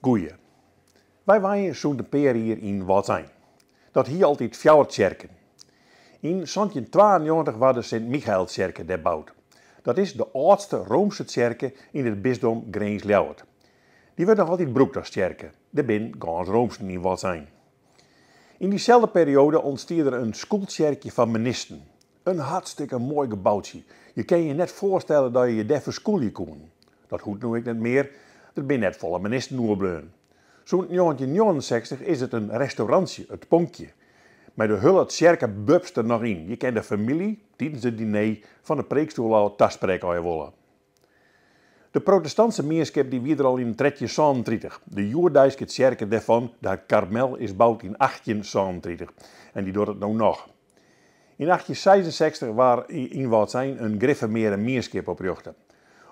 Goeie. Wy wenje sûnt in pear jier yn Wâldsein. Dat hie altyd fjouwer tsjerken. Yn 1792 waard de Sint-Michaeltsjerke dêr boud. Dat is de âldste roomske tsjerke yn it bisdom Grins-Ljouwert. Dy wurdt noch altyd brûkt as tsjerke. Der binne gâns roomsen yn Wâldsein. Yn dyselde perioade ûntstie der in skûltsjerkje foar menisten. In hartstikke moai geboutsje. Je kinne je net foarstelle dat je je dêr ferskûlje koenen. Dat hoecht no ek net mear, der binne net folle menisten oerbleaun. Sûnt 1969 is it in restaurantsje, it Ponkje. Mei de hiele tsjerke bubs der noch yn. Je kinne de famylje, tidens it diner, fan de preekstoel ôf tasprekke as je wolle. De protestantske mienskip dy wie der al yn 1337. De hjoeddeiske tsjerke dêrfan, de Karmel, is boud yn 1837 en dy docht it no noch. Yn 1866 waard yn Wâldsein in grifformearde mienskip oprjochte.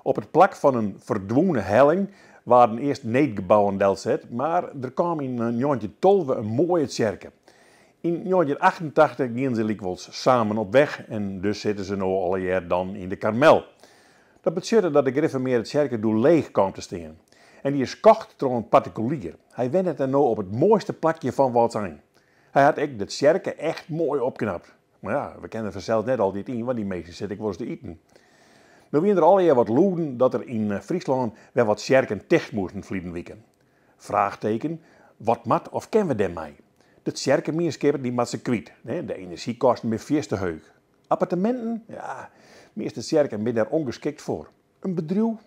Op it plak fan in ferdwûne helling waarden earst needgebouwen delset, mar der kaam yn 1912 in moaie tsjerke. Yn 1988 gienen se lykwols samen op weg en dus sitte se no allegear dan yn de Karmel. Dat betsjutte dat de grifformearde tsjerke doe leech kaam te stean. En dy is kocht troch in partikulier. Hy wennet der no op it moaiste plakje fan Wâldsein. Hy hat ek de tsjerke echt moai opknapt. Mar ja, we kinne der fansels net altyd yn, want dy minsken sitte ek wolris te iten. No wiene der allegear wat lûden dat der yn Fryslân wer wat tsjerken ticht moasten ferliden wike. Fraachteken, wat moat of kinne we dêrmei? De tsjerkemienskip dy moat se kwyt, de enerzjykosten binne fierste heech. Apparteminten? Ja, measte tsjerken binne dêr ûngeskikt foar. In bedriuw?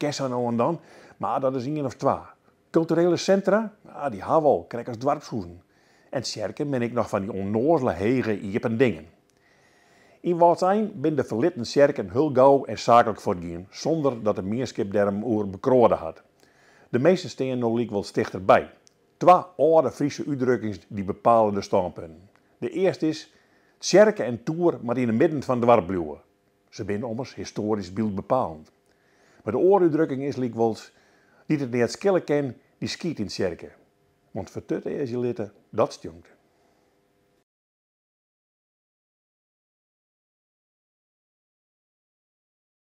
Kin sa no en dan, mar dat is ien of twa. Kulturele sintra? Ja, dy ha we al, krekt as doarpshûzen. En tsjerken binne ek noch fan dy ûnnoazele hege iepen dingen. Yn Wâldsein binne de ferlitten tsjerken hiel gau en saaklik fuortgien, sûnder dat de mienskip dêr him oer bekroade hat. De minsken stean no lykwols tichterby. Twa âlde Fryske útdrukkings dy bepale de stânpunten. De earste is, tsjerke en toer moat yn 'e midden fan it doarp bliuwe. Se binne ommers histoarysk byldbepalend. Mar de oare útdrukking is lykwols, dy't it neat skille kin, dy skyt yn tsjerke. Want fertutearzje litte, dat stjonkt.